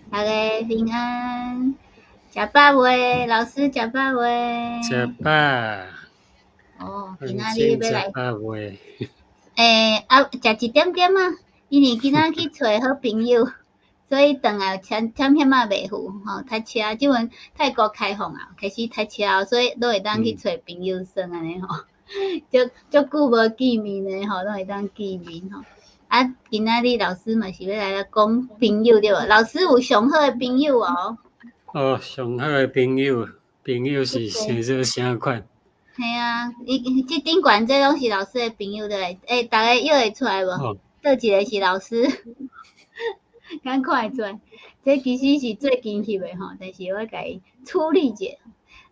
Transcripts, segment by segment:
逐家平安，食飽未？老師食飽未？食飽。哦，今仔日欲來。食飽未？啊，食一點點啊，因為今仔去揣好朋友，所以轉來嗆嗆險仔袂赴吼，塞車。這陣泰國開放啊，開始塞車，所以攏會當去揣朋友耍按呢吼。足足久無見面的吼，攏會當見面吼。啊，今仔日老師嘛是欲來講朋友對無？老師有上好的朋友哦。哦，上好的朋友，朋友是生做啥款？嘿啊，伊這頂懸這攏是老師的朋友對。欸，逐家約會出來無？佗一个是老師？敢看會出來？這其實是最近翕的吼，但是我共伊處理者。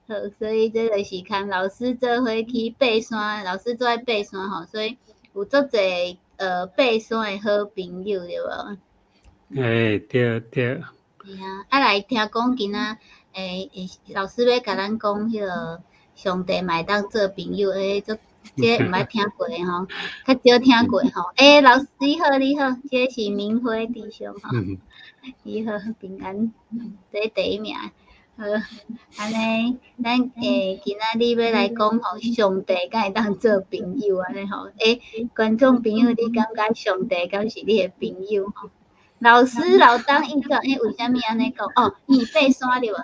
好，所以這就是跟老師做伙去爬山，老師做愛爬山吼，所以有足濟爬山的好朋友對無？欸，對對。是啊，啊來聽講今仔老師欲共咱講彼个上帝嘛會當做朋友，欸，足這毋捌聽過吼，較少聽過吼。欸，老師你好，你好，這是明輝弟兄吼，你好，平安，這第一名。好，按呢，咱今仔日欲來講吼，上帝敢會當做朋友按呢吼？欸，觀眾朋友，你感覺上帝敢是你的朋友吼？老師老當益壯，欸，為啥物按呢講？哦，伊爬山對無？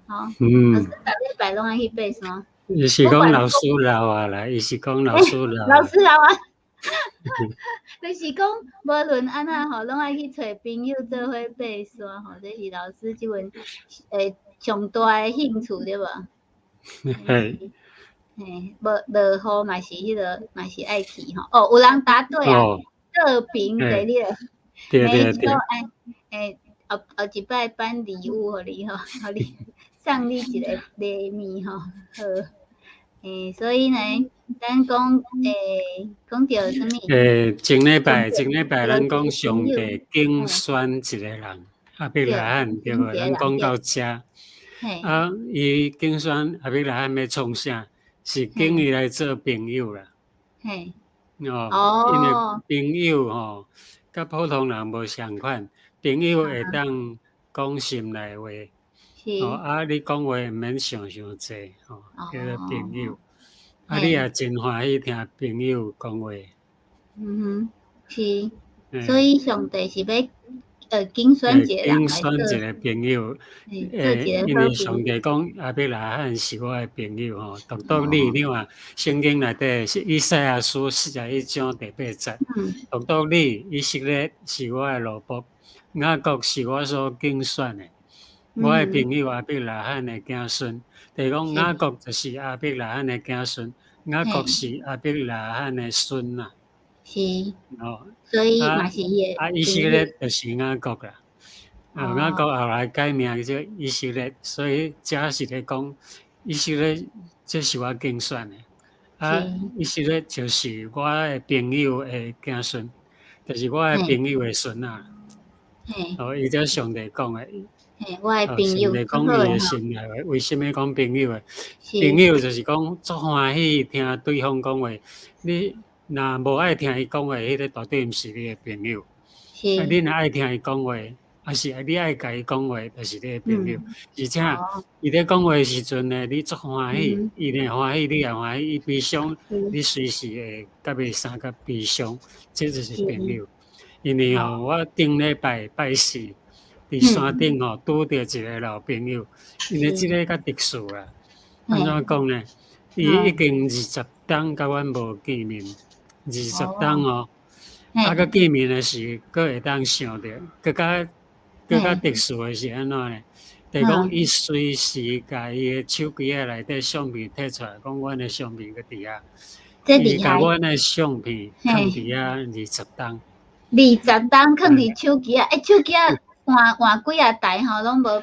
吼，老師逐禮拜攏愛去爬山。伊是講老師老啊啦，伊是講老師老。老師老啊，就是講無論按怎吼，攏愛去揣朋友做伙爬山吼，這是老師這份上大的興趣對無？嘿。嘿，無落雨嘛是彼个，嘛是愛去吼。哦，有人答對啊，樂平對你個。對對對。欸，後後一擺頒禮物予你吼，予你送你一个禮物吼，好。欸，所以呢，咱講講著啥物？欸，前禮拜前禮拜咱講上帝揀選一個人，亞伯拉罕對無？咱講到遮，啊，伊揀選亞伯拉罕欲創啥？是揀伊來做朋友啦。哦，因為朋友吼，佮普通人無相款，朋友會當講心內話，哦，啊，你講話毋免想傷濟，吼，叫做朋友。啊，你也真歡喜聽朋友講話。嗯哼，是，所以上帝是欲揀選一個人揀選一個朋友，因為上帝講亞伯拉罕是我的朋友吼，獨獨你，你看聖經內底是以賽亞書41章第8節，獨獨你以色列是我的奴僕，雅各是我所揀選的，我的朋友亞伯拉罕的子孫。就是講雅各就是亞伯拉罕的子孫，雅各是亞伯拉罕的孫啊。是，所以嘛是伊的。啊，以色列就是雅各啦。啊，雅各後來改名叫以色列，所以這是咧講以色列，這是我揀選的。啊，以色列就是我的朋友的子孫，就是我的朋友的孫仔。哦，伊這上帝講的。嘿，我的朋友。上帝講伊的心內話，為啥物講朋友的？朋友就是講足歡喜聽對方講話，你若無愛聽伊講話，彼個絕對毋是你的朋友。啊，你若愛聽伊講話，抑是你愛共伊講話，就是你的朋友。而且伊咧講話的時陣呢，你足歡喜，伊呢歡喜，你也歡喜。伊悲傷，你隨時會共伊相佮悲傷，這就是朋友。因為吼，我頂禮拜拜四佇山頂吼拄著一個老朋友，因為這個較特殊啦。按怎講呢？伊已經20冬佮阮無見面，二十冬哦，啊，閣見面的時，閣會當想著，閣較閣較特殊的是按怎呢？就是講伊隨時共伊的手機仔內底相片提出來，講阮的相片閣佇遐，伊共阮的相片囥佇遐二十冬。二十冬囥佇手機仔，欸，手機仔換換幾仔台吼，攏無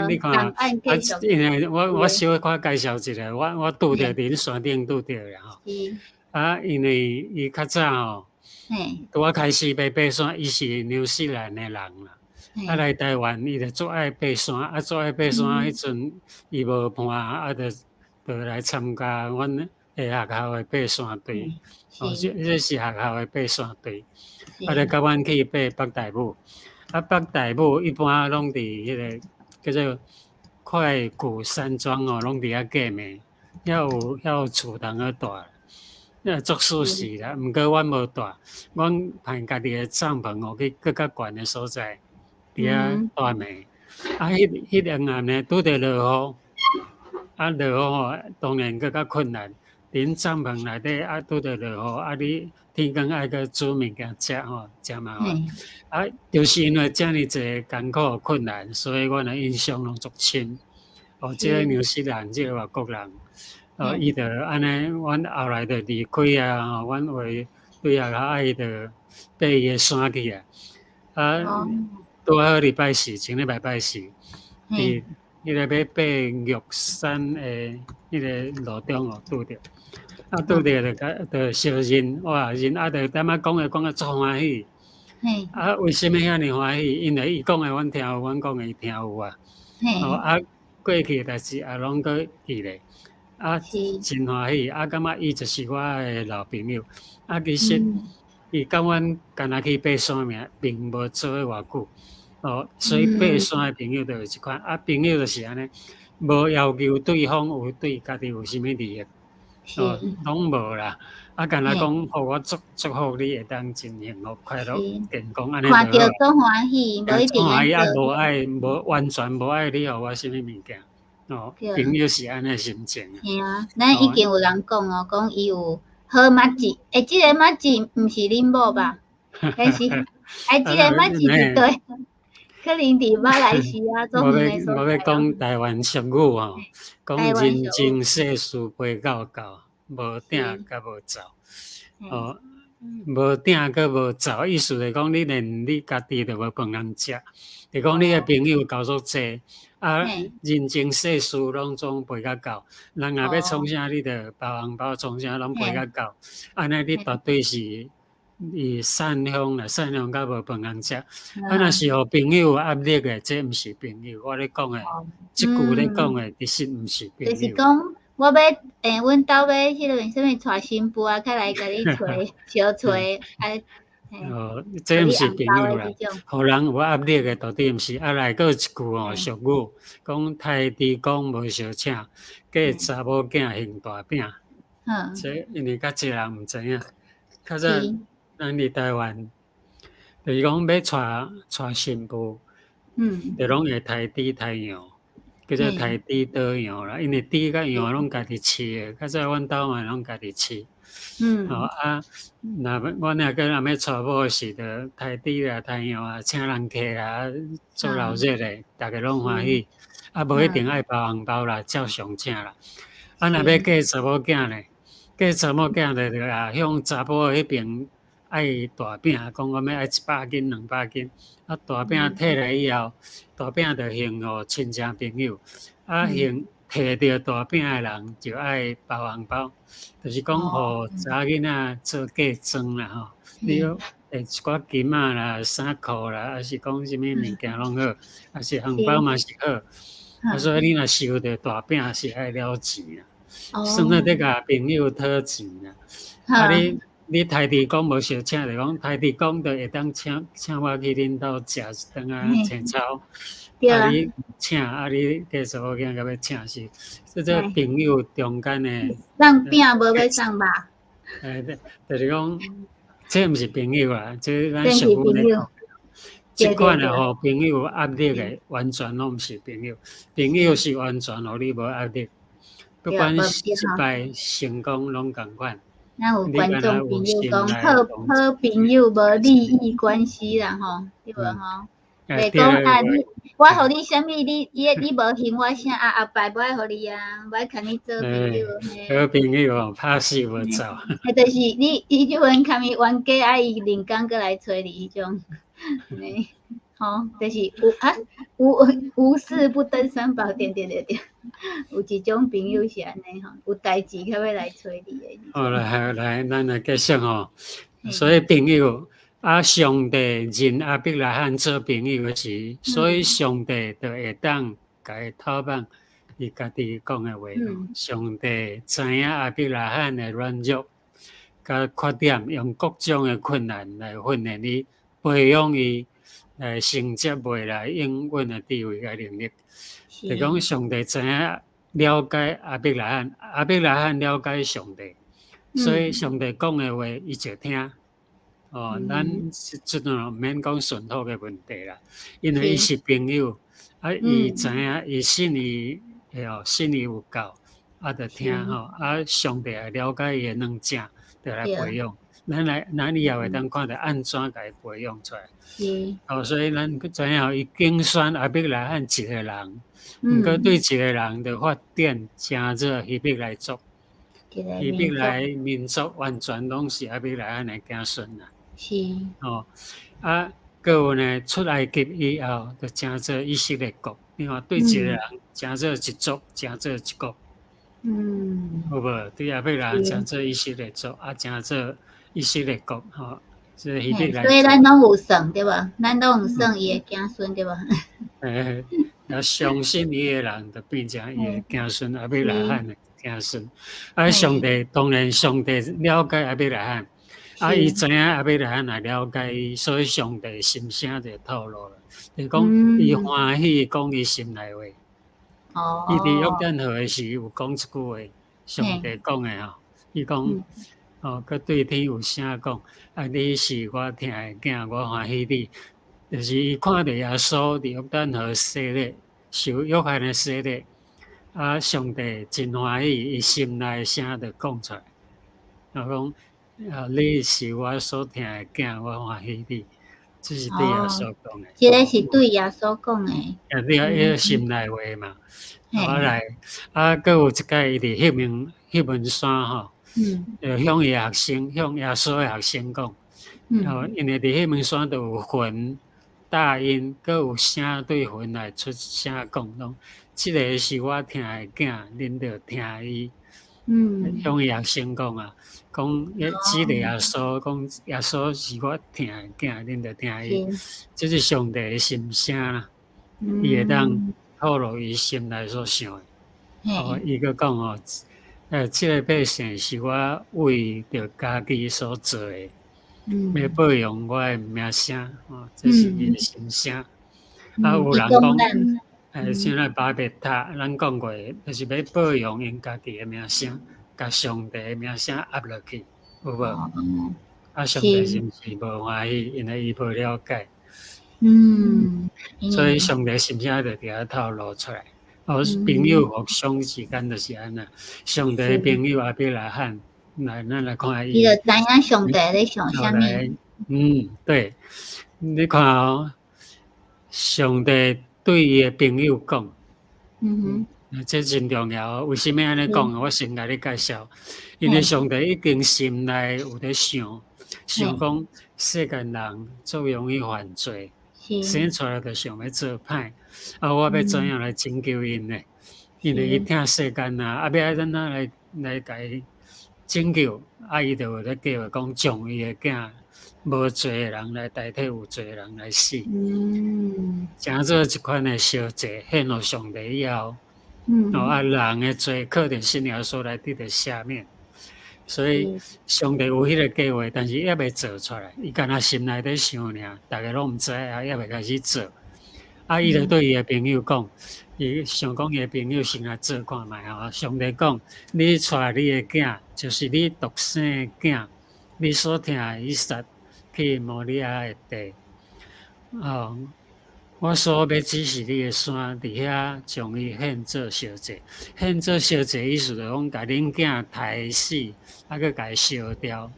彼個檔案繼續。因為我小可介紹一下，我拄著佇恁山頂拄著啦吼。啊，因為伊較早吼，拄仔開始欲爬山，伊是紐西蘭的人啦。啊，來台灣伊就足愛爬山，啊，足愛爬山彼陣伊無伴，啊，就就來參加阮的學校的爬山隊。哦，這是學校的爬山隊，啊，就佮阮去爬北大武。啊，北大武一般攏佇彼个叫做快谷山莊哦，攏佇遐過暝，遐有厝通好蹛，遐足舒適啦。毋過阮無蹛，阮派家己的帳篷哦，去閣較懸的所在，佇遐蹛暝。啊，彼兩暗呢，拄著落雨，啊落雨吼，當然閣較困難。佇帳篷內底啊，拄著落雨，啊你天光愛閣煮物件食吼，誠麻煩。啊，就是因為遮爾濟艱苦困難，所以阮的印象攏足深。哦，這個紐西蘭這個外國人，哦，伊就按呢，阮後來就離開啊，阮為對啊，啊伊就爬伊的山去啊。啊，拄好禮拜四，前禮拜拜四，佇彼個欲爬玉山的彼個路中哦，拄著。啊，拄著就共就相認，哇，認啊，就踮仔講話講甲足歡喜。啊，為啥物遐爾歡喜？因為伊講的阮聽有，阮講的伊聽有啊。哦，啊，過去的代誌也攏閣記咧，啊，真歡喜。啊，感覺伊就是我的老朋友。啊，其實伊佮阮干焦去爬山爾，並無做伙偌久。哦，所以爬山的朋友就是這款。啊，朋友就是按呢，無要求對方有對家己有啥物利益。哦，攏無啦。啊，干焦講，予我祝祝福你會當真幸福、快樂、健康，按呢看著足歡喜，無一定愛啊，無愛，無完全無愛你予我啥物物件。哦，朋友是按呢心情。嘿啊，咱已經有人講哦，講伊有好麻吉，欸，這個麻吉毋是恁某吧？還是？欸，這個麻吉佇佗？可能佇馬來西亞做我欲我欲講台灣俗語吼，講人情世事陪到到，無鼎佮無灶。哦，無鼎閣無灶，意思就是講你連你家己都無飯通食。就講你的朋友交足濟，啊，人情世事攏總陪甲到。人若欲創啥，你就包紅包創啥攏陪甲到。按呢你絕對是伊散鄉啦，散鄉甲無飯通食。啊，若是予朋友有壓力的，這毋是朋友。我咧講的，這句咧講的，其實毋是朋友。就是講，我欲欸，阮兜欲彼個啥物娶新婦啊，較來共你揣相揣啊。哦，這毋是朋友啦，予人有壓力的到底毋是。啊，來閣有一句哦，俗語講刣豬公無相請，嫁查某囝還大餅。這因為較濟人毋知影，較早咱佇台灣，就是講欲娶娶新婦，就攏會刣豬刣羊，叫做刣豬搗羊啦。因為豬佮羊攏家己飼的，較早阮兜嘛攏家己飼。哦啊，若阮若閣若欲娶某的時，就刣豬啦、刣羊啊，請人客啊，做鬧熱的，逐家攏歡喜。啊，無一定愛包紅包啦，照常請啦。啊，若欲嫁查某囝咧，嫁查某囝就啊，向查埔彼爿愛大餅，講我欲愛100斤、200斤。啊，大餅提來以後，大餅就還予親戚朋友，啊，還提著大餅的人就愛包紅包，就是講予查某囡仔做嫁妝啦吼。你講一寡金仔啦、衫褲啦，抑是講啥物物件攏好，抑是紅包嘛是好。啊，所以你若收著大餅是愛了錢啊，算做咧共朋友討錢啦。啊，你刣豬公無相請，就講刣豬公就會當請請我去恁兜食一頓仔青草。啊！你請啊！你嫁查某囝閣欲請是，這做朋友中間的。送餅無欲送肉。欸，就是講，這毋是朋友啊，這咱俗語咧講。這款的予朋友有壓力的，完全攏毋是朋友。朋友是完全予你無壓力，不管失敗成功攏仝款。咱有觀眾朋友講，好好朋友無利益關係啦，吼，對無吼？袂講啊，你我予你啥物，你伊你無還我啥啊？後擺無愛予你啊，無愛共你做朋友。好朋友哦，拍死無走。彼就是你，伊就阮共伊冤家啊，伊另工閣來揣你彼種，吼，就是有啊，無無事不登三寶殿，對對對，有一種朋友是按呢吼，有代誌較欲來揣你的。好來來，咱來繼續吼。所以朋友啊，上帝認亞伯拉罕做朋友時，所以上帝就會當共伊透放伊家己講的話。上帝知影亞伯拉罕的軟弱佮缺點，用各種的困難來訓練伊，培養伊，來承接未來應允的智慧佮能力。就講上帝知影了解亞伯拉罕，亞伯拉罕了解上帝，所以上帝講的話，伊就聽。哦，咱這陣毋免講順服的問題啦，因為伊是朋友，啊，伊知影，伊信伊，哦，信伊有夠，啊，就聽吼，啊，上帝也了解伊的軟正，就來培養。咱來，咱以後會當看著按怎共伊培養出來。哦，所以咱知影伊揀選亞伯拉罕一個人，毋過對一個人就發展成做希伯來族，希伯來民族完全攏是亞伯拉罕的子孫啦。哦，啊，閣有呢，出埃及以後，就成做以色列國。你看，對一個人成做一族，成做一國。好無？對亞伯拉罕成做以色列族，啊，成做以色列國，吼，這希伯來。所以咱攏有算對無？咱攏有算伊的子孫對無？嘿，若相信伊的人，就變成伊的子孫，亞伯拉罕的子孫。啊，上帝當然上帝了解亞伯拉罕，啊，伊知影亞伯拉罕也了解伊，所以上帝心聲就透露了，就講伊歡喜講伊心內話。伊佇約旦河的時有講一句話，上帝講的吼，伊講哦，閣對天有聲講，啊，你是我疼的囝，我歡喜你。就是伊看著耶穌佇約旦河洗禮，受約翰的洗禮，啊，上帝真歡喜，伊心內聲就講出來，就講啊，你是我所疼的囝，我歡喜你。這是對耶穌講的。這個是對耶穌講的。啊，對啊，伊心內話嘛。啊來，啊，閣有一擺伊佇黑門山吼，向伊學生，向耶穌的學生講，哦，因為佇黑門山就有雲大音，閣有聲對雲來出聲講，講，這个是我疼的囝，恁著聽伊。向伊學生講啊，講指著耶穌，講耶穌是我疼的囝，恁著聽伊。這是上帝的心聲啦，伊會當透露伊心內所想的。哦，伊閣講哦，這个百姓是我為著家己所做的，欲報揚我的名聲，哦，這是伊的心聲。啊，有人講，像咱巴別塔，咱講過，就是欲報揚𪜶家己的名聲，共上帝的名聲壓落去，有無？啊，上帝是毋是無歡喜？因為伊無了解。所以上帝心聲就佇遐透露出來。哦，朋友互相之間就是按呢。上帝的朋友亞伯拉罕，來，咱來看伊。伊就知影上帝咧想啥物。嗯，對，你看哦，上帝對伊的朋友講，這真重要。為啥物按呢講？我先共你介紹。因為上帝已經心內有咧想，想講世間人足容易犯罪，生出來就想欲做歹，啊，我欲怎樣來拯救𪜶呢？因為伊疼世間啊，啊，欲按怎來來共伊拯救？啊，伊就有咧計劃講，將伊的囝無罪的人來代替有罪的人來死，成做一款的燒祭獻予上帝以後，哦，啊，人的罪靠著信耶穌來得著赦免，所以上帝有彼个計劃，但是猶未做出來，伊干焦心內佇想爾，逐家攏毋知啊，猶未開始做。啊，伊就對伊的朋友講，伊想講伊的朋友先來做看覓吼。上帝講，你帶你的囝，就是你獨生的囝，你所疼的以撒去摩利亞的地。哦，我所欲指示你的山，佇遐將伊獻做燒祭。獻做燒祭意思就講，共恁囝刣死，啊，閣共伊燒掉，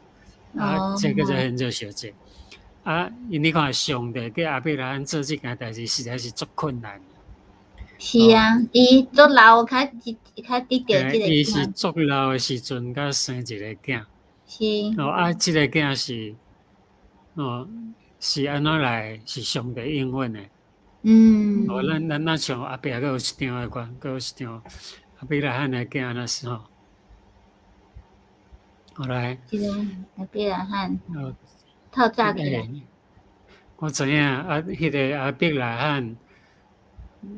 啊，這叫做獻做燒祭。啊，因你看上帝叫亞伯拉罕做這件代誌，實在是足困難。是啊，伊足老較較得著這个。伊是足老的時陣，才生一个囝。哦，啊，這个囝是，哦，是按怎來？是上帝應允的。哦，咱若像後壁閣有一張的款，閣有一張亞伯拉罕的囝若是吼。好來。這个亞伯拉罕。透早起來。我知影啊，彼个亞伯拉罕，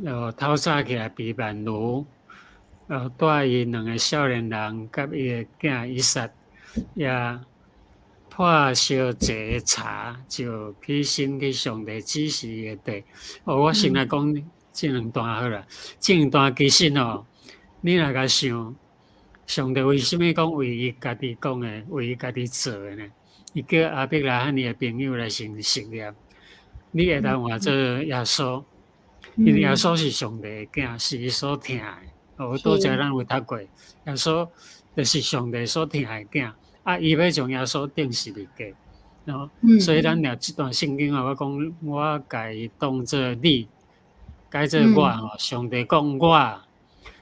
哦，透早起來備萬驢，帶伊兩个少年人佮伊的囝以撒，也破燒祭的柴，就起身去上帝指示的地。哦，我先來講這兩段好啦。這兩段其實哦，你若共想，上帝為啥物講為伊家己講的，為伊家己做的呢？伊叫亞伯拉罕伊的朋友來成實驗。你會當換做耶穌，因為耶穌是上帝的囝，是伊所疼的。哦，拄才咱有讀過，耶穌就是上帝所疼的囝。啊，伊欲將耶穌釘十字架，哦，所以咱掠這段聖經啊，我講我共伊當做你，改做我吼，上帝講我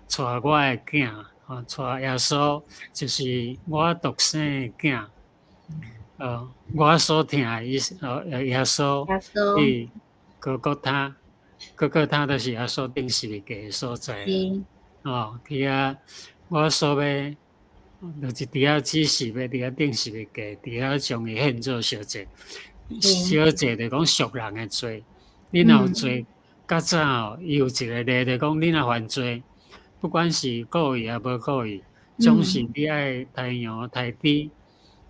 帶我的囝，吼，帶耶穌就是我獨生的囝，我所疼的伊，耶穌去各各他，各各他就是耶穌釘十字架的所在，哦，去遐我所欲。就是佇遐指示欲佇遐釘十字架，佇遐將伊獻做燒祭。燒祭就講贖人的罪。你若有罪，較早哦，伊有一個例，就講你若犯罪，不管是故意抑無故意，總是你愛殺羊殺豬，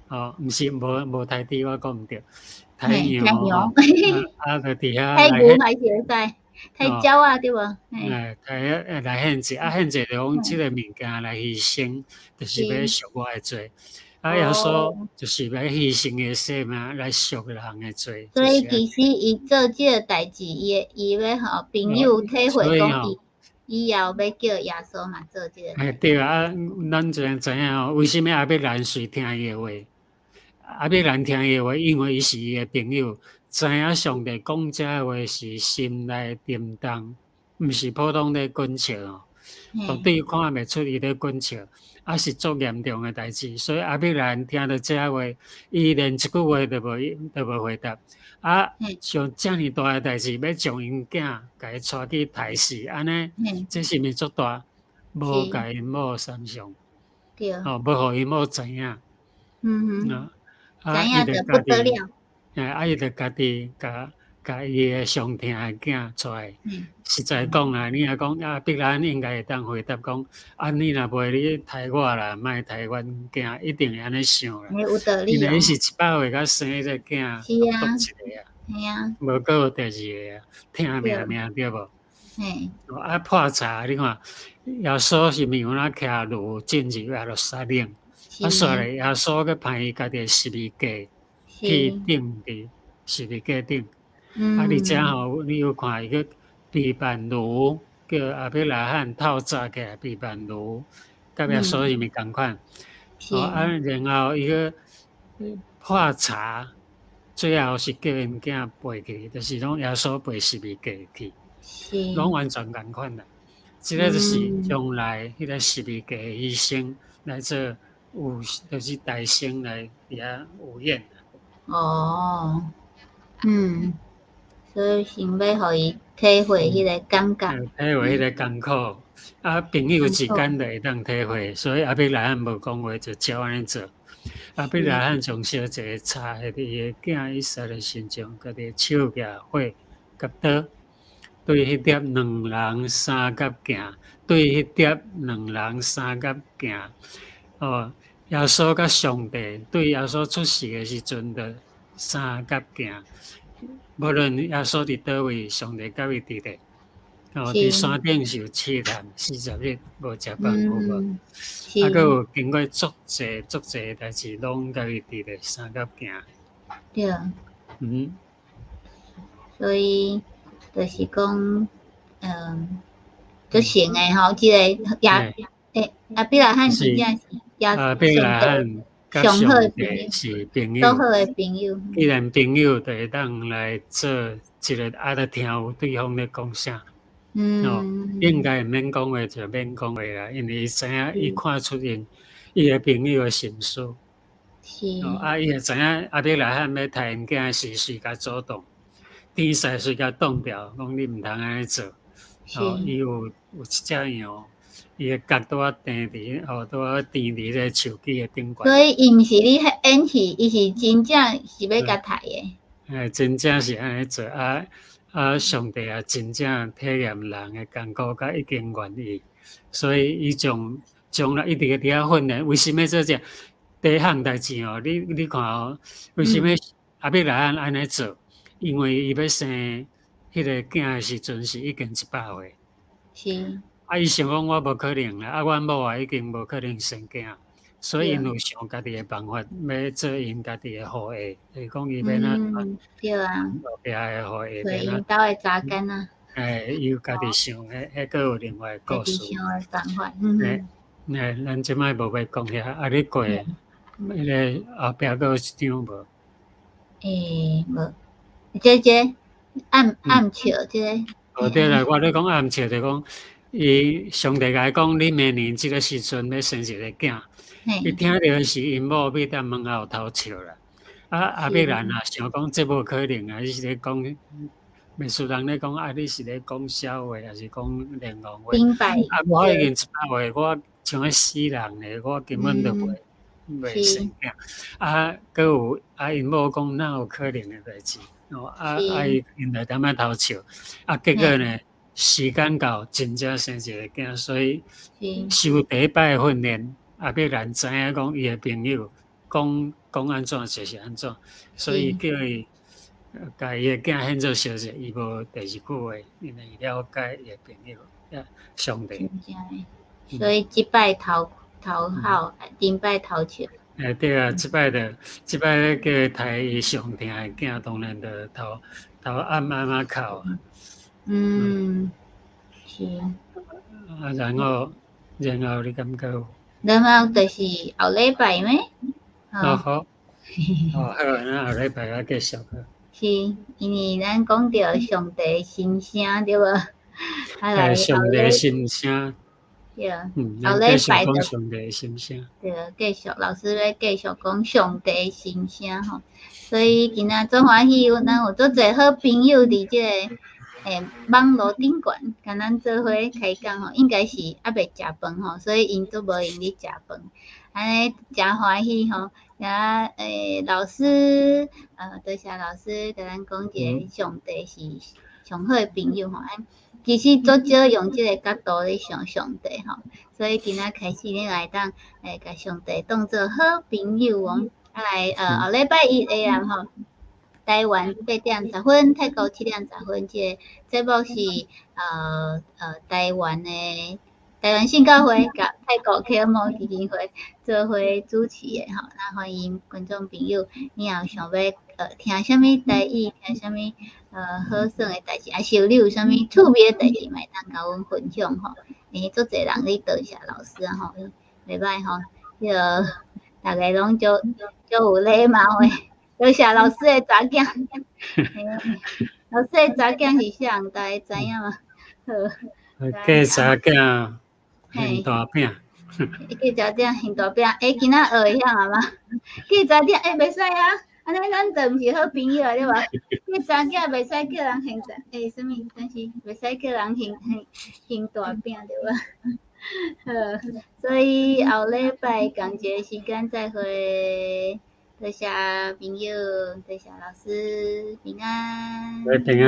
哦，毋是無殺豬，我講毋對，殺羊，啊，就佇遐殺牛嘛是會使，殺鳥仔對無？哎，殺來獻祭，啊，獻祭就講這個物件來犧牲，就是欲贖我的罪。啊，耶穌就是欲犧牲的生命來贖人的罪。所以其實伊做這個代誌，伊欲予朋友體會講伊以後欲叫耶穌嘛做這個。哎，對啊，咱就知影吼，為啥物亞伯蘭隨聽伊的話？亞伯蘭聽伊的話，因為伊是伊的朋友，知影上帝講這話是心內震動，毋是普通咧講笑哦。絕對看袂出伊咧講笑，啊是足嚴重的代誌。所以亞伯蘭聽著這話，伊連一句話都無回答。啊，像遮爾大的代誌，欲將𪜶囝共伊帶去刣死，按呢，這是毋是足大？無共𪜶某參詳，哦，無予𪜶某知影。啊，知影就不得了。啊，伊就家己共共伊的上疼的囝帶。實在講啊，你若講亞伯蘭應該會當回答講，啊，你若袂你刣我啦，莫刣阮囝，一定會按呢想啦。有道理。因為伊是100歲才生彼個囝，獨一個啊。無閣有第二個啊，疼命命對無？啊，破柴你看，耶穌是毋是有哪騎驢進入耶路撒冷？啊，煞咧耶穌閣派伊家己的十字架去釘佇十字架頂。啊，而且吼，你有看伊閣備辦驢，叫亞伯拉罕透早起來備辦驢，佮耶穌是毋是仝款？哦，啊，然後伊閣破柴，最後是叫𪜶囝背去，就是講耶穌背十字架去，攏完全仝款啦。這個就是將來彼個十字架犧牲來做有，就是代牲來佇遐預演。哦，所以想欲予伊體會彼個感覺。體會彼個艱苦，啊，朋友之間就會當體會，所以亞伯拉罕無講話就照按呢做。亞伯拉罕將燒祭的柴佇伊的囝以撒的身上，家己手舉火佮刀，對彼粒兩人相佮行，對彼粒兩人相佮行。哦，耶穌佮上帝對耶穌出世的時陣，就相佮行。無論耶穌佇佗位，上帝佮伊佇咧。哦，佇山頂受試探40日無食飯有無？啊，閣有經過足濟足濟代誌，攏佮伊佇咧相佮行。所以就是講，足神的吼，這個耶亞伯拉罕真正是耶亞伯拉罕上好的朋友，是朋友，最好的朋友。既然朋友就會當來做一個，啊，就聽有對方咧講啥。哦，應該毋免講話就免講話啦，因為伊知影，伊看出𪜶伊的朋友的心思。哦，啊，伊會知影亞伯拉罕欲刣𪜶囝時，隨共阻擋，天使隨共擋掉，講你毋通按呢做。哦，伊有一隻羊，伊的角拄仔釘佇，哦，拄仔釘佇個樹枝的頂懸。所以伊毋是咧演戲，伊是真正是欲共刣的。欸，真正是按呢做啊！啊，上帝也真正體驗人的艱苦，佮已經願意，所以伊將將來一直佇遐訓練。為啥物做這個？第一項代誌哦，你看哦，為啥物亞伯拉罕按呢做？因為伊欲生彼個囝的時陣是已經100歲。啊，伊想講我無可能啦，啊，阮某也已經無可能生囝，所以𪜶有想家己的辦法，欲做𪜶家己的後裔，就是講伊欲按怎後壁的後裔。對，𪜶兜的查囝仔。欸，伊有家己想，彼閣有另外的故事。家己想的辦法，嗯。欸，咱這擺無欲講遐，啊，你過，彼個後壁閣有一張無？欸，無，這暗暗笑這個。哦，對啦，我咧講暗笑，就講伊上帝共伊講，你明年這个時陣欲生一个囝，伊聽著時𪜶某佇佇門口偷笑啦。啊，亞伯蘭啊，想講這無可能啊，你是咧講，歷史人咧講啊，你是咧講痟話，抑是講練戇話？啊，我已經100歲，我像欲死人咧，我根本就袂生囝。啊，閣有啊，𪜶某講哪有可能的代誌？哦，啊啊，伊𪜶就踮遐偷笑。啊，結果呢，時間到，真正生一个囝，所以受第一擺的訓練，亞伯蘭知影講伊的朋友講講按怎就是按怎，所以叫伊共伊的囝獻做燒祭，伊無第二句話，因為伊了解伊的朋友，上帝。所以這擺頭頭哭，頂擺偷笑。欸，對啊，這擺就這擺叫伊刣伊上疼的囝，當然就頭頭暗暗仔哭啊。啊，然後你感覺有？然後就是後禮拜咩？哦好，哦好，咱後禮拜再繼續。是，因為咱講著上帝心聲對無？啊來上帝心聲。對，後禮拜講上帝心聲。對，繼續老師欲繼續講上帝心聲吼，所以今仔足歡喜，咱有足濟好朋友佇這个網路頂懸，共咱做伙開講吼，應該是猶未食飯吼，所以𪜶都無閒咧食飯，按呢誠歡喜吼。啊，老師，多謝老師共咱講一個上帝是上好的朋友吼。其實足少用這個角度咧想上帝吼，所以今仔開始你會當共上帝當做好朋友哦。啊來，後禮拜一下暗吼，台灣8點10分，泰國7點10分，這個節目是台灣的台灣聖教會佮泰國啟蒙基金會做伙主持的吼，那歡迎觀眾朋友，你若有想欲聽啥物台語，聽啥物好耍的代誌，抑是你有啥物趣味的代誌，嘛會當共阮分享吼。欸，足濟人咧多謝老師啊吼，袂䆀吼，彼个逐家攏足足有禮貌的，多謝老師的查囝，老師的查囝是啥人？大家知影嗎？好，嫁查囝還大餅，嫁查囝還大餅，欸，今仔學會曉啊嗎？嫁查囝欸，袂使啊，按呢咱就毋是好朋友對無？嫁查囝袂使叫人還大，欸，啥物？但是袂使叫人還大餅對無？好，所以後禮拜仝一个時間再會，多謝朋友，多謝老師，平安。平安。